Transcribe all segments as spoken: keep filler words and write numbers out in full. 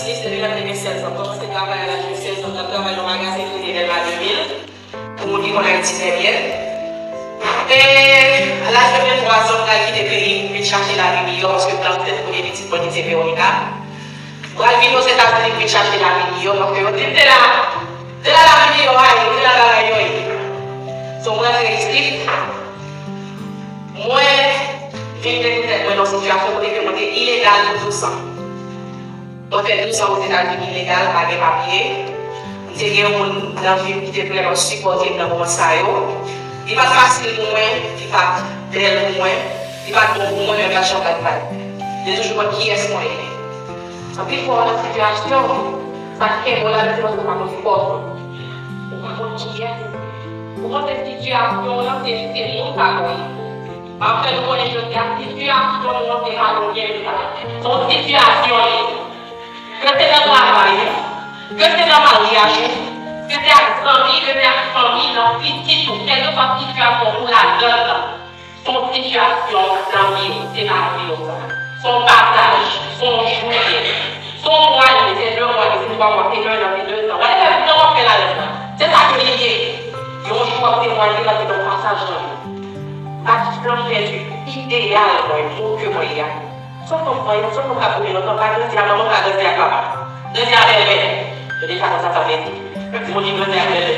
Sis, depi lè m te gen sèz an, m kòmanse travay a laj de sèz an, m t ap travay nan magazen ki rele Delma de mil, pou moun ki konn Ayiti trè byen. E a laj de venntwa zan, m pral kite peyi m, m vin chache lavi miyò, paske m t ap fèt premye pitit mwen ki se Veronica. M pral vin Ozetazini, m vin chache lavi miyò, paske yo di m se la, se la lavi miyò a ye, se la bagay yo ye. So, m rantre isit, mwen vin retwouve tèt mwen nan sitiyasyon kote ke mwen te ilegal pou douz an. Mwen fè douz an Ozetazini ilegal, pa gen papye. M te gen yon moun nan vi m ki te vrèman sipòte m nan moman sa yo. Li pa t fasil pou mwen, li pa t bèl pou mwen, li pa t bon pou mwen, men m pa t janm bat bay. Li toujou konn kiyès mwen ye. Anpil fwa w nan sitiyasyon, sa k kenbe w ladan se paske w pa konn fòs ou. Ou pa konn kiyès ou. Ou panse sitiyasyon w lan se, se moun sa w ye. M ap fè nou konnen jodi a, sitiyasyon nou an se pa yon gen sa. Se yon sitiyasyon li ye. Ke se nan travay ou, ke se nan maryaj ou, ke se ak zanmi, ke se ak fanmi, nan pitit ou, kèlkeswa sitiyasyon ou ladan l lan, se yon sitiyasyon nan vi w, se pa vi w sa. Se yon pasaj, se yon jou li ye. Se yon mwa li ye, se de mwa li ye, se twa mwa, se en an, se dezan. Whatever tan w ap fè ladan l lan, se sa ke li ye. Yon jou w ap temwaye, l ap vin yon pasaj nan vi w. Sa ki fè m pèdi ideyal mwen, pou ke mwen ye a. Sòt nan fanmi, sòt nan ka pou lontan, pa grandi ak manman, pa grandi ak papa. Grandi ak bèlmè. Yo deja konn sa sa vle di. Yon timoun ki grandi ak bèlmè.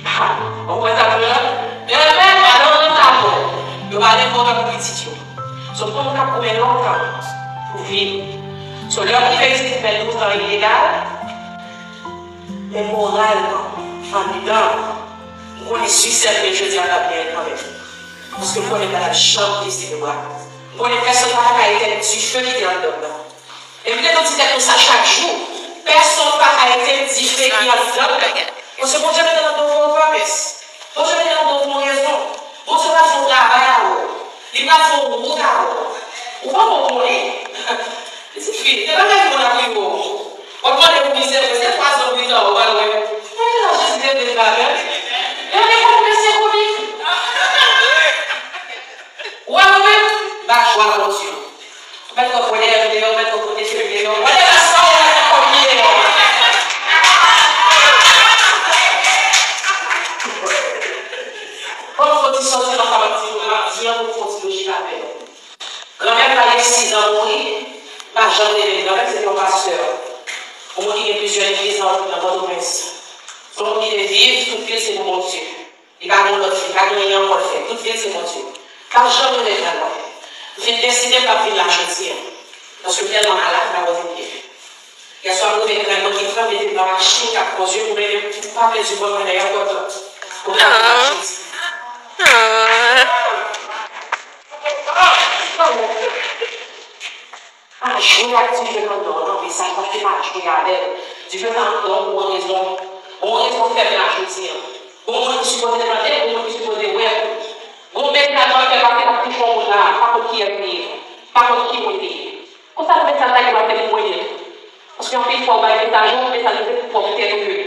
Ha, ou wè sa m di la? Bèlmè, pa nan rans avè w. Yo pa leve w tankou pitit yo. So, fò w ka goumen lontan pou viv. So, lè w rive isit, fè douz an ilegal, men moralman, anndan, m konnen si sèl mwen jodi a m ap byen kanmenm. Paske m konnen m pa t ap janm leve bra. M konnen pèsonn pa ta ka etèn dife ki te anndan m nan. E m te di tèt mwen sa chak jou. Pèsonn pa ka etèn dife ki anndan m nan. Paske Bondye mete nan do w yon pèpès. Bondye mete nan do w yon rezon. Bondye pral fè yon travay avè w. Li pral fè yon wout avè w. Ou pa konprann. Pitit fi, se pa gade moun ap rive w. W ap mande pou mizè, se twa zan pita, ou pral wè. Mwen te la Jezi te vle travay. E w te konn mesye komik. Ou wè ou menm, ba jwa Bondye. Ou mèt wè pwolèm deyò, ou mèt wè kote fim deyò. Wè lè sa ou mèt wè kòm li deyò. Bon, fò ti sòti nan sa m ap di nou, m ap di an pou fò ti lojik avè w. Granmè m pa gen sis an mouri, m pa janm rele l. Granmè m se te yon pastè. Yon moun ki gen plizyè legliz nan, nan Pòtoprens. Se yon moun ki te viv, tout vi l se pou Bondye. Li pa gen yon lòt vi, li pa gen anyen ankò l fè. Tout vi l se Bondye. M pa janm rele l granmè. M fin deside m p ap vin la jodi a. Paske m tèlman malad, m pa poze pye. Yèswa m rive grann mwen ki pran mete m nan machin k ap kondui pou mwen menm pou m pa pèdi grann mwen nan èpòt la. Pou m ka vin la jodi. Pa jwe ak dife k anndan w non, mesaj la se pa jwe avè l. Dife k anndan w pou yon rezon. Gon rezon fè m la jodi a. Gon moun ki sipoze tande, gon moun ki sipoze wè. Gon mesaj w ap fè pase k ap touche yon moun la, pa konn kiyès li ye, pa konn ki moun li ye. Konsa se mesaj la ki pase pou mwen ye. Paske anpil fwa w bay mesaj ou, mesaj ou se pou pwòp tèt ou yo ye.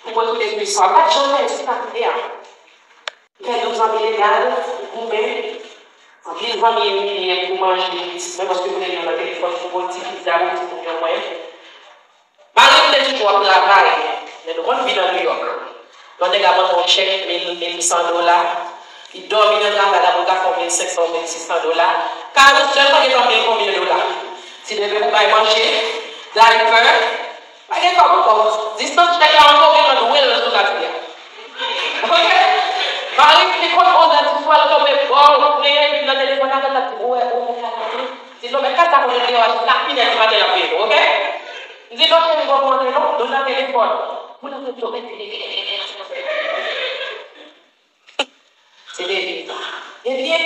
Pou mwen, tout espri sa, pa t janm pèdi sa m te a. M fè douz an ilegal, m goumen. Anpil zanmi imilye m pou manje pou pitit mwen, paske m rele yo nan telefòn pou bon ti pizza pou ti moun yo mwen. Mari m te toujou ap travay, men nou konn vi nan Nouyòk. Lè yon nèg ap mande yon chèk mil, mil san dola, li dòmi nan travay la pou l ka fè yon mil senk san, yon mil sis san dola. Kay ou sèlman gen konbyen, konbyen dola? Ti bebe pou bay manje, daypè, pa gen kòb ankò. Distans chèk la ankò, ou gentan dwe l sou kati a. Oke? Mari m li konn onz è di swa, l tonbe bò w, l ap kreye, epi nan telefòn la, l ap di, ou wè, ou wè, kaka, wi. Di non, men kaka pou nou deyò a, jis nan pinèd maten l ap vin, oke? M di non, cheri, m poko rantre non, nou nan telefòn. Moun nan di, men se de vi sa. Ebyen,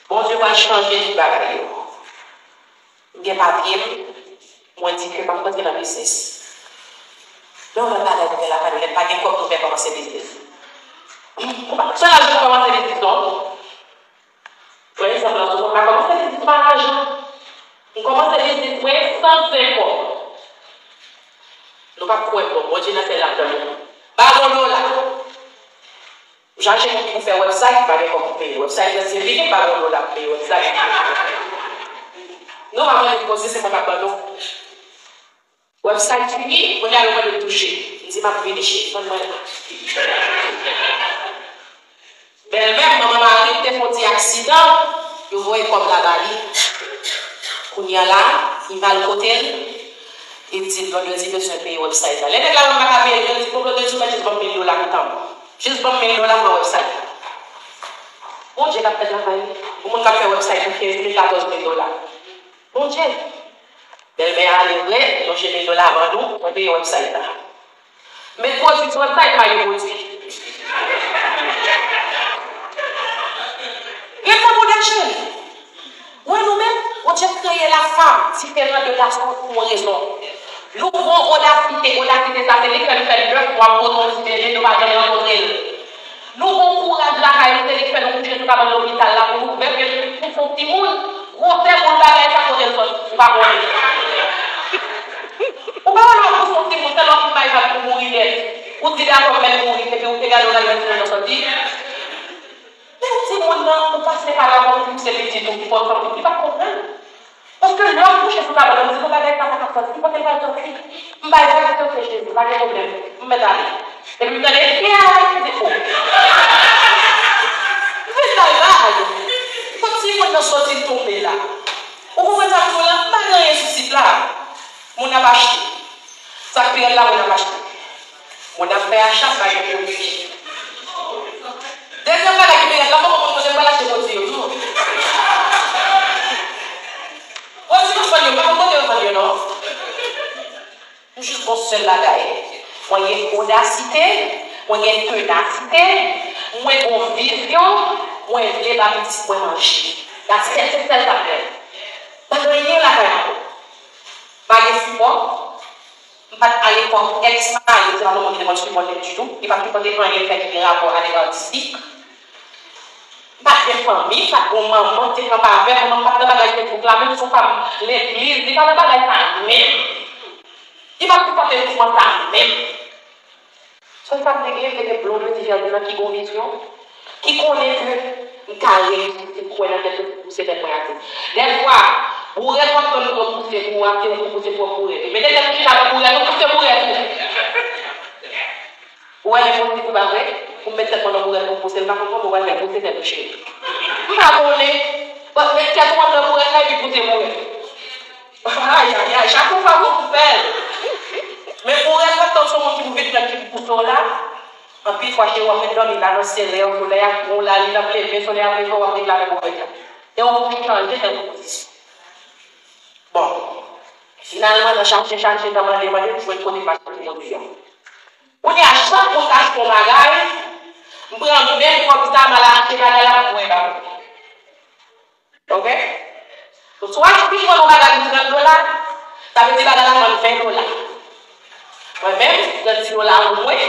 Bondye pral chanje tout bagay yo. M gen papye m, mwen di ke m ap rantre nan biznis. Lè w wè bagay nou gen lakay nou, lè n pa gen kòb, nou fè kòmanse biznis. Se laj nou kòmanse biznis non. Pran egzanp la, sou mwen, m pa kòmanse biznis pa lajan. M kòmanse biznis mwen san zen kòb. Nou p ap kwè m non, Bondye nan sèl lajan nou. Pa gon dola. Ou chache moun ki pou fè website, pa gen kòb pou peye website, nan se vini pa gen dola pou peye website. Nou pa mande m koze, se mwen k ap ban nou. Website fini, kounye a yo mande m touche. M di, "M ap vini, cheri, ban mwen la." Bèlmè m, manman mari m te fè yon ti aksidan, yo voye kòb la ba li. Kounye a la, li mal kote l, li di l Vendredi bezwen peye website la. Lè nèg la wè m pa ka peye l, li di, "Bon, Vendredi, ou mèt jis ban m mil dola kontan. Jis ban m mil dola pou website la." Bondye k ap fè travay li. Yon moun k ap fè website pou kenz mil, katòz mil dola. Bondye! Bèlmè a ale vre, lonje mil dola ban nou, mwen peye website la. Met pwodui sou website, pa gen pwodui. Gen gwo modèl cheri. Wè nou menm, Bondye kreye la femme différente de garçon pou yon rezon. Nou gon odasite, odasite sa se li k fè nou fè nèf mwa pou nou ti bebe, nou pa janm rankontre l. Nou gon kouraj lakay nou, se li k fè nou kouche sou kabann lopital la pou nou ouvè je nou pou fè yon timoun. Gwosè boul bagay sa kote l sòti, ou pa konnen. Ou pa wè lè w pouse yon timoun, se lè w fin bay vag pou mouri nèt. Ou di dakò m mèt mouri, epi ou te gade w gade yon timoun nan sòti. Men yon timoun nan, ou pase pa la, ou pouse pitit ou ki fò sòti, li pa t konprann. Paske lè w kouche sou kabann, ou di, "Bon, bagay sa pa t ap sòti, ki kote l pral sòti?" M bay vag, li di, "Ok, Jezi, pa gen pwoblèm, m mèt ale." Epi m tande, "Yay!" M di, "O." M vin bay vag. Kot timoun nan sòti tonbe la? Ou konprann sa m di w la? M pa gen anyen sou sit la. Moun ap achte. Sa k pi rèd la, moun ap achte. Moun ap fè acha, m pa gen pwodui. Dezyèm bagay ki pi rèd la, m poko konn kote m pral achte pwodui yo tou. Pwodui m ap vann yo, m pa konn kote yo vann yo non. M jis gon sèl bagay. Mwen gen odasite, mwen gen tenasite, mwen gon vizyon, mwen vle ba pitit mwen manje. That's it, se sèl sa m fè. Pa gen anyen lakay ankò. Pa gen sipò. M pa t alekòl, èks mari m, se pa yon moun ki te konn sipòte m ditou. Li pa t sipòte anyen m fè ki gen rapò avèk atistik. M pa t gen fanmi, m pa t gen manman ki te kanpe avè m. Manman m pa t nan bagay Facebook la, menm si yon fanm legliz, li pa nan bagay sa menm. Li pa t sipòte mouvman sa menm. Sèl sa m te gen, m te gen blonde ti jèn nan ki gon vizyon, ki konnen ke m ka reyisi si m kwè nan tèt mwen pou pouse tèt mwen ase. Dèfwa, bourèt w ap tann pou w pouse pou w ase, ou pou pouse pwòp bourèt ou. Mete tèt ou chita nan bourèt ou, pouse bourèt ou. Ou wè lè m di pou pa vre, pou m met tèt mwen nan bourèt pou m pouse, m pa konn kòman w al fè pouse tèt ou cheri. M pa konnen. Bon, met tèt ou anndan bourèt la epi pouse bourèt ou. Ayayay, chak yon fason pou fè l. Men pou rèv ap tann se yon moun ki pou vin pran ki pou pouse w la. Anpil fwa, cheri, w ap ret dòmi la nan syèl, lè solèy ap pran w la, li ap leve, solèy ap leve, w ap ret la nan bourèt la. E w pou chanje nan pozisyon. Bon, finalman, nan chache, chache, nan mande, mande, m jwenn kote m achte pwodui a. Kounye a, chak moun k achte yon bagay, m pran menm kòb sa, m al achte bagay la, m voye ba moun. Ok? Donk, si w achte yon bagay pou trant dola, sa vle di bagay la vann ven dola. Mwen menm, m pran dis dola pou mwen,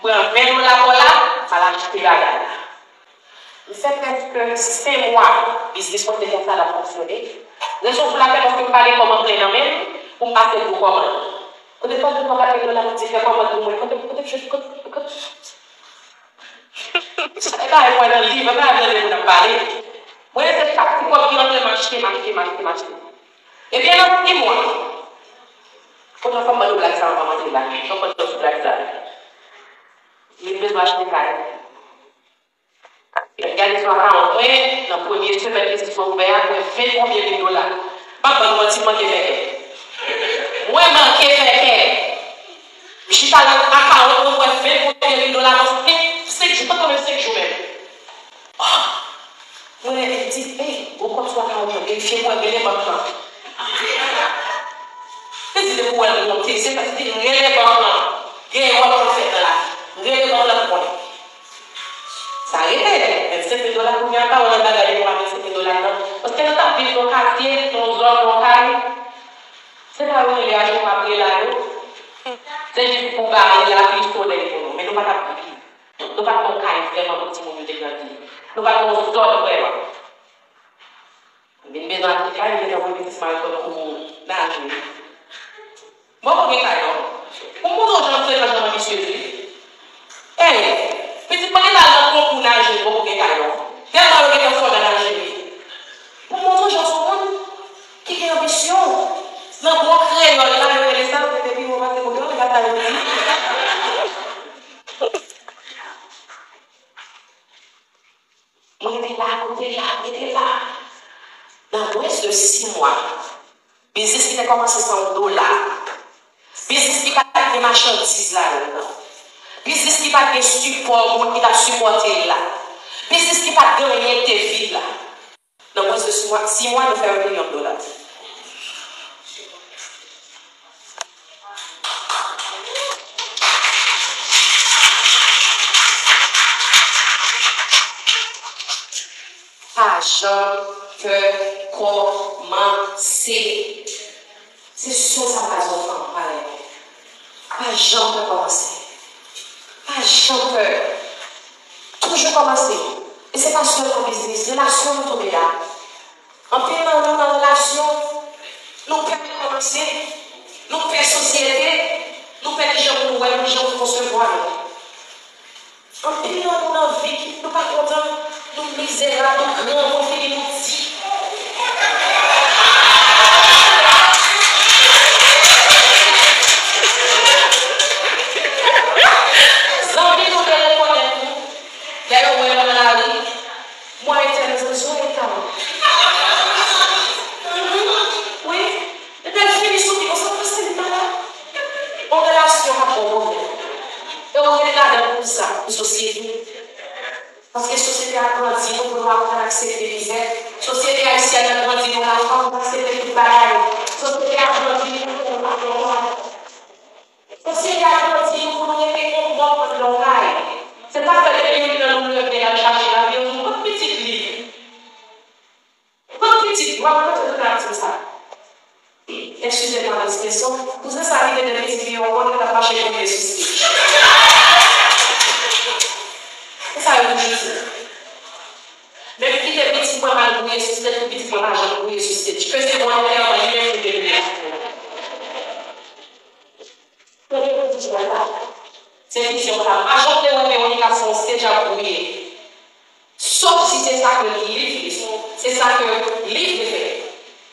m pran ven dola kò la, m al achte bagay la. M fè prèske senk mwa biznis mwen te konsa l ap fonksyone. Rezon pou lakèl, paske m pa gen kòb an plen nan men m pou m pase gwo kòmann. Kote m pase gwo kat mil dola, m di fè kòmann pou mwen. Kote, kote, kote, kote, E pa wè nan liv, e pa tande moun ap pale. Mwen, se chak ti kòb ki rantre, m achte, m achte, m achte, m achte. Ebyen, nan sis mwa, kote fò m ban nou blag sa, anvan m antre la, fò m ban nou blag sa. Li bezwen achte kay. Gade sou akawont mwen, nan premye semèn biznis mwen ouvè a, mwen ven konbyen mil dola. M ap ban nou manti, m manke fè kè. Mwen manke fè kè. M chita nan akawont mwen, mwen ven konbyen mil dola nan senk, senk jou, pa t menm senk jou menm. Oh! Mwen rele, li di, "Ey, gon kòb sou akawont mwen, verifye pou wè, rele bank lan." Li di, "Depi w wè l monte, se sa," li di, "rele bank lan. Gen erè k ap fèt nan lavi. Rele bank lan pou konnen." Sa rete, vennsenk mil dola kounye a, pa wè nan bagay yo pa vennsenk mil dola nan. Paske nou t ap viv nan katye, nan zòn, nan kay. Se pa yo rele a, yo pa rele a yo. Se jis pou bay lapli solèy pou nou, men nou pa t ap viv. Nou pa t gon kay vrèman pou timoun yo te grandi. Nou pa t gon zòn vrèman. M vin bezwen achte kay, m te voye pitit mwen al pou naje. M poko gen kay non. Pou m montre w jan m frekan, jan m anbisyez wi. Ey, pitit mwen gentan al nan konkou naje, m poko gen kay non. Tèlman yo gentan fò nan naje wi. Pou m montre w jan se yon moun ki gen anbisyon. Nan bon kreyòl la, yo rele sa, mete pi wo pase pou yo, li pa ta yo di. Mwen rete la, kote la, rete la. Nan mwens de sis mwa, biznis ki te kòmanse san yon dola, biznis ki pa t gen machandiz ladan l nan, biznis ki pa t gen sipò moun ki t ap sipòte l la, biznis ki pa t gen anyen ki te viv la. Nan mwens de sis mwa, sis mwa, nou fè yon milyon dola. Pa janm pè kòmanse. Se sèl sa m ka di yon fanm parèy mwen. Pa janm pè kòmanse. Pa janm pè. Toujou kòmanse. E se pa sèlman biznis, relasyon nou tou de a. Anpil nan nou nan relasyon, nou pè kòmanse, nou pè sosyete, nou pè kijan moun wè nou, kijan moun konsevwa nou. Anpil nan nou nan vi ki nou pa kontan, nou mizerab, nou granmoun, figi nou di. Zanmi nou te rekonèt nou, lè yo wè nou nan lari, mwen etènèl zanmi, se yon eta. Mhm. Wi. Epi l fini sou li konsa, paske li malad. Yon relasyon k ap ba w pwoblèm. E w ret ladan l pou sa, pou sosyete. Paske sosyete a grandi nou pou nou aprann aksepte mizè. Sosyete ayisyèn nan grandi nou pou nou aprann aksepte tout bagay. Sosyete a grandi nou pou nou aprann. Sosyete a grandi nou pou nou rete yon mòg anndan yon kay. Se sa k fè depi youn nan nou leve, l al chache lavi, yo di, "Kot pitit li?" Kot pitit, w ap montre tout atis sa. Excusez-moi l'expression, kouzen sa ki te gen pitit li yon bon, li t ap mache gouye sou stage. Se sa yo toujou di. Menm kite pitit mwen m al gouye sou stage, pou pitit mwen pa janm gouye sou stage. Ke se volontèman li menm ki te gouye sou stage. Tande yo di bagay la. Se vizyon sa. M pa janm te wè Veronica sou yon stage ap gouye. Sof si se sa ke li vle, se sa ke li vle fè.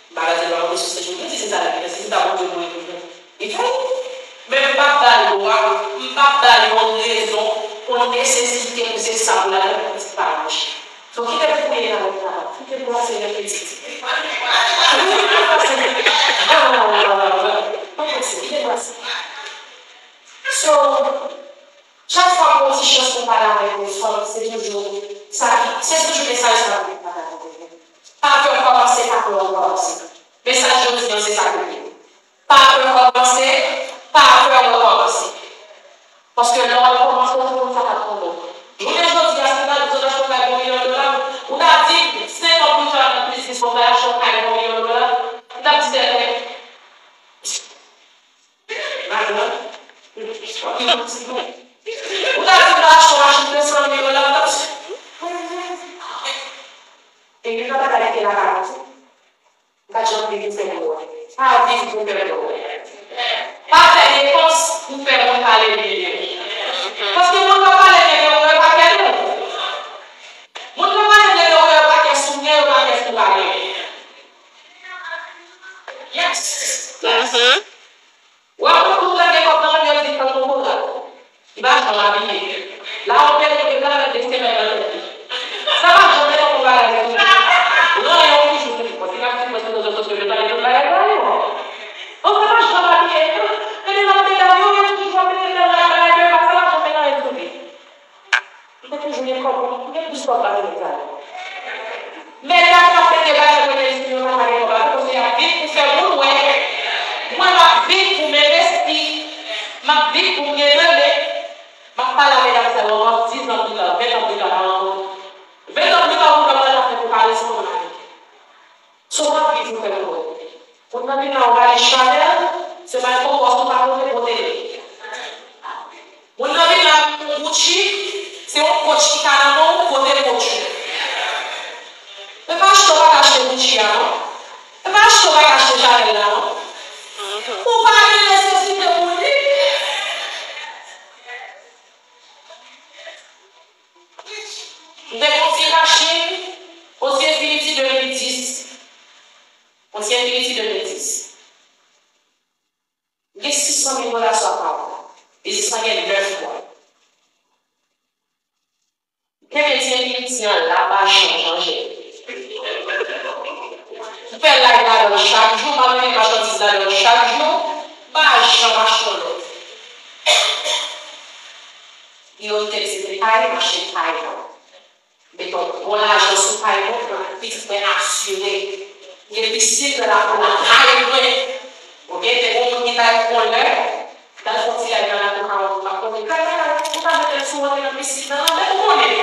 M pa ka di l pa monte sou stage pou l di se sa li vle fè, si se ta Bondye voye pou l fè, li fè l. Men m p ap ba l dwa, m p ap ba l yon rezon, yon nesesite pou se sa pou l al fè pou pitit pa l mouche. So, kite m gouye nan lòt travay. Kite m brase lè pitit. Kite m brase. Ah, pa prese, kite m brase. So, chak fwa m gen yon ti chans pou m pale avèk yon fanm, se toujou sa ki, se toujou mesaj sa m pale avèk yo. Pa pè kòmanse, pa pè rekòmanse. Mesaj jodi a, se sa ke l ye. Pa pè kòmanse, pa pè rekòmanse. Paske lè w al kòmanse, ou konn sa k ap tonbe. Jounen jodi a, si m ta di w achte yon kay pou yon milyon dola, ou ta di m, senk an plis twa, nan plis dis, pou m ta achte yon kay pou yon milyon dola, m t ap di sèten. Madanm, w ap vin yon ti bon. Ou ta di m ta achte yon machin de san mil dola, m t ap di. E youn nan bagay ki te lakay mwen tou. M pa t janm viv pou fè moun wè. Pa viv pou fè moun wè. Pa fè depans pou fè moun pale byen de ou. Paske moun k ap pale byen de ou yo, yo pa kè nou. Moun k ap pale byen de ou yo, yo pa kè sou byen, yo pa kè sou pale. Yes. Mhm. Ou ap konn tout lè gen kòb nan men l, yo di, "Tann kokorat." Li pa janm abiye. La, yon pèrik, li ka mèt de semèn nan tèt li. Sa pa janm mete yon bagay sou li. Ranyon toujou sou li. Bon, si n ap di mwen sou rezo sosyo, yo tande tout bagay sa yo. Bon, sa pa janm abiye, non. Men li nan medam yo, yo toujou ap mete nan bagay, bagay, bagay, sa pa janm mete anyen sou li. M te toujou gen kòb, m gen plis kòb pase medam yo. Medam k ap mete bagay pou medam yo pa ka gen kòb avè yo, paske y ap viv pou fè moun wè. Mwen, m ap viv pou m envesti. M ap viv pou m gen rele. M ap pale a medam sa yo ankò diz an pli ta, ven an pli ta, pa ankò. Ven an pli ta, ou pral mande afè pou pa rezon pou m avè. So, w ap viv pou fè moun wè. Moun nan vin la, ou ba li chanèl, se pa yon kòb ou pa pote, pote li. Moun nan vin la, yon Gucci, se yon Coach ki ka nan men w, pote Coach ou. E pa achte w pa ka achte Gucci a, non. E pa achte w pa ka achte chanèl la, non. Ou pa gen nesesite pou li. M te gon ti machin, yon ti Infiniti de mil dis. Yon ti Infiniti de mil dis. kay mwen. Mete yon bon lajan sou kay mwen pou pitit mwen asire. Gen pisin nan lakou lakay mwen. Oubyen te gen yon moun ki ta yon lè, t al fè yon ti lay nan lakou kay mwen, m pa konnen. Kay mwen, ou ka mete l sou wote nan pisin nan, men ou konnen.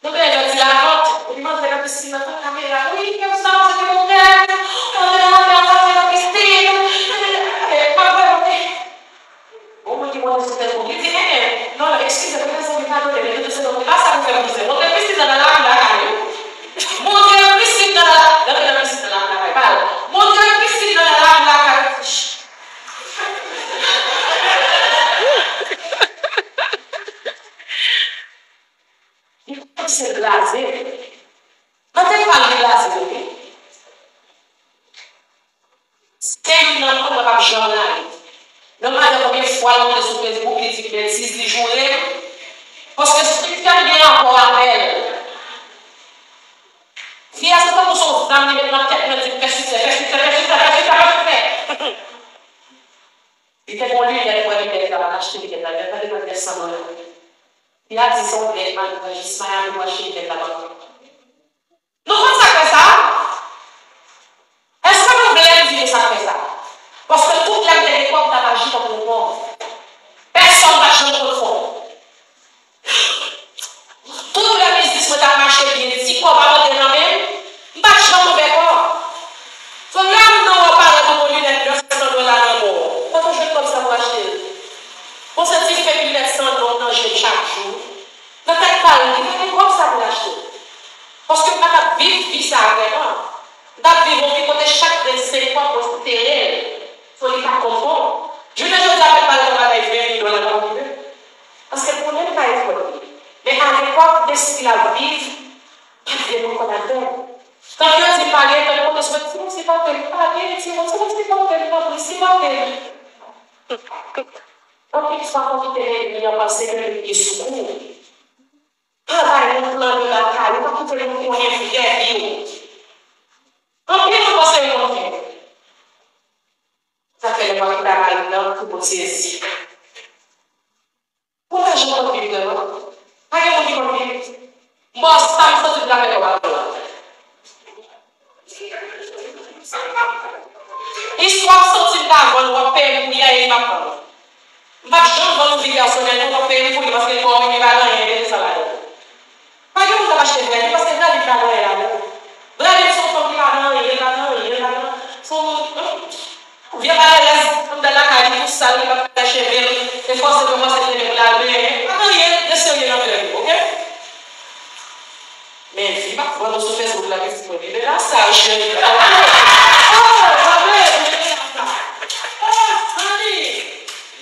Nou te yon ti lavant, epi m antre nan pisin nan, tout kamera, wi, kèm sa, se te bon kèm, antre nan lanmè, antre nan pisin, e, m ap wè, bon, moun ki monte sou tèt ou, li di, en, en, non, non, eskize m, mezanmi, padone m, mezanmi, se non, se pa sa pou fè m di, montre pisin nan nan lakou lakay ou. Montre pisin nan nan la, nan pisin nan nan lakou lakay pa l. Montre pisin nan nan lakou lakay. Li kòmanse blaze. Nan tèt pa l, li blaze tou wi. Se youn nan moun mwen p ap janm lage. Nan madan konbyen fwa l monte sou Facebook, li di m betiz, li joure m. Paske si m fè m gen rapò avè l, fi a se tankou se yon zam li met nan tèt mwen, di m fè siksè, fè siksè, fè siksè, fè siksè, fè siksè. Li te gen yon linèt, mwen, linèt la, m al achte linèt la, linèt la te vann nèf san dola. Li a di se yon nèg Miami, jis Miami pou achte linèt la ban mwen. Nou konn sa k fè sa? Èske nou vle m di nou sa k fè sa? Paske tout lè m te gen kòb, m t ap aji tankou yon pòv. Pèsonn pa t janm konn fè w. Tout lè biznis mwen t ap mache byen, ti kòb ap antre nan men m, m pa t janm ouvè kò. So, lè m nan wè w parèt ou gon linèt nèf san dola nan men w, kote w jwenn kòb sa pou achte l? Bon, se ti fake linèt san non nan je m chak jou. Nan tèt pa l, li pa gen kòb sa pou l achte l. Paske m pa t ap viv vi sa a vrèman. M t ap viv yon vi kote chak grenn senk kòb mwen sere l. So, li pa t konn fè w. Jounen jodi a, menm pa l nan bagay ven mil dola, m p ap okipe l. Paske l konnen m pa efòt li. Men alepòk, gen stil ap viv, pa t gen moun konn avè l. Tank yo di m pa gen, tank yo konn sipòte m, sipòte m, pa gen, timoun, timoun, sipòte m, tanpri, sipòte m. Anpil fwa, nou kite lènmi an panse ke li gen sou kou. Pa bay moun plan de batay ou, pa kite moun konnen vrè vi w. Anpil moun panse yo konn fè. Sa fè lè m ap kite Marik nan, tout moun sezi. Pou lajan w konn viv vrèman? Pa gen moun ki konn viv. M ba w sa m santi m ta fè kòb avè w la. Istwa m santi m ta vann, w ap peye m pou li a, e m ap vann. M p ap janm vann yon vi pèsonèl mwen, w ap peye m pou li, paske l ba w li, li pa gen anyen enteresan ladan l. Pa gen moun k ap achte vrè vi, paske vrè vi pa gen anyen ladan l. Vrè vi se yon fanm ki pa gen anyen, pa gen anyen, pa gen anyen. Se yon moun, hmm, vye malerèz, anndan lakay li tou sal, li p ap fè cheve l, e fòse pou fòse l leve pou l al benyen. Pa gen anyen de serye nan vrè vi, oke? Men vi m ap vann ou sou Facebook la, pitit mwen, li de la sal, cheri. Oh, tande, li de la sal. Oh, honey.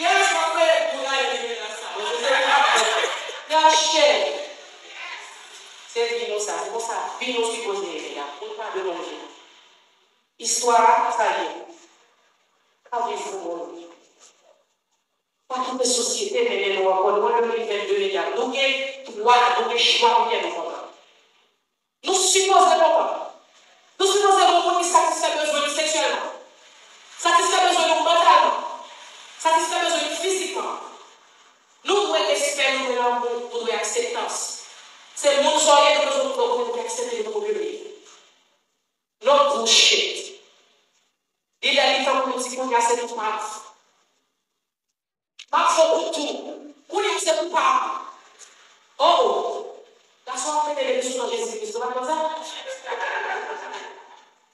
Yes, m ap rele pou gade li de la sal. Yes, cheri. Se vi nou sa, se konsa vi nou sipoze ye la, pou n pa de lonje. Istwa a, sa l ye. Pa viv pou moun. Pa kite sosyete mennen nou ankò. Nou an de mil vennde deja. Nou gen dwa, nou gen chwa pou kè nou kontan. Nou sipoze kontan. Nou sipoze gen yon moun ki satisfè bezwen nou seksyèlman, satisfè bezwen nou mantalman, satisfè bezwen nou fizikman. Nou dwe respè, nou dwe lanmou, nou dwe akseptans. Se moun sa w ye, nou bezwen moun pou ki aksepte nou pou nou ye. No bullshit. Li lè li tan pou nou di kounye a se tou pa m. M ap fè w kout tou. Kounye a se tou pa m. Oh, oh. Gason ap fete depi sou tan Jezi Kris, nou pa konn sa?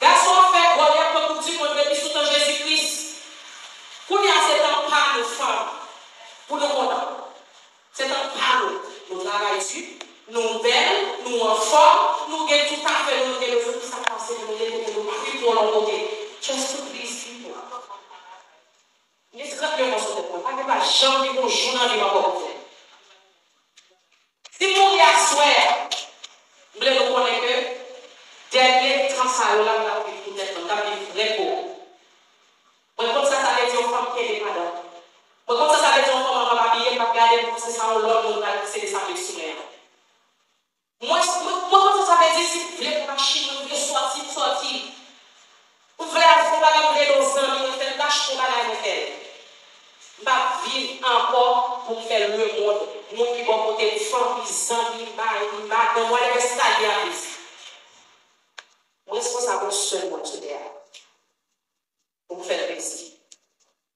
Gason ap fè gòl, y ap pran koup di mond depi sou tan Jezi Kris. Kounye a se tan pa nou fanm pou nou kontan. Se tan pa nou. Nou travay di, nou bèl, nou anfòm, nou gen tout afè nou, nou gen bezwen, pou sa k pase pou nou rete pou nou pa viv twò lòt kote. Just to please people. Gen trant nèf an sou tèt mwen. Pa gen pa janm gen yon jou nan vi m ankò pou fè. Si m mouri aswè a, m vle nou konnen ke dènye tan sa yo la m t ap viv pou tèt mwen, m t ap viv vrè pou mwen. Mwen konn sa sa vle di yon fanm ki endepandan. Mwen konn sa sa vle di yon fanm anvan m abiye, m p ap gade m panse sa yon lòt moun pral posede sa m met sou men an. Mwen, mwen, mwen konn sa sa vle di si m vle pran machin mwen, m vle sòti, m sòti. M vle al fè yon bagay, m vle ede yon zanmi mwen fè l, m achte yon bagay, mwen fè l. M p ap viv ankò pou m fè lemonn Moun ki bò kote m, fanmi, zanmi, mari, madanm, whatever sa l ye a, plezi. Mwen responsab yon sèl moun sou tè a. Pou m fè l plezi.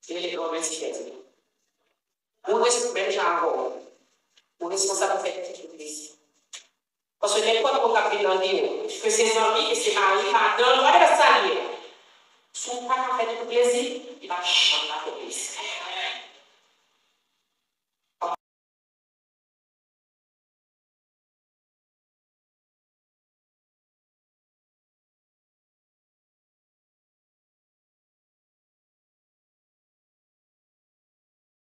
Li rele Granmèt Tifèdi. Mwen res-, menm jan avè w. Mwen responsab pou fè pitit mwen plezi. Paske nenpòt moun k ap vin nan vi w, ke se zanmi, ke se mari, madanm, whatever sa l ye, si w pa ka fè nèg ou plezi, li p ap janm ka fè w plezi.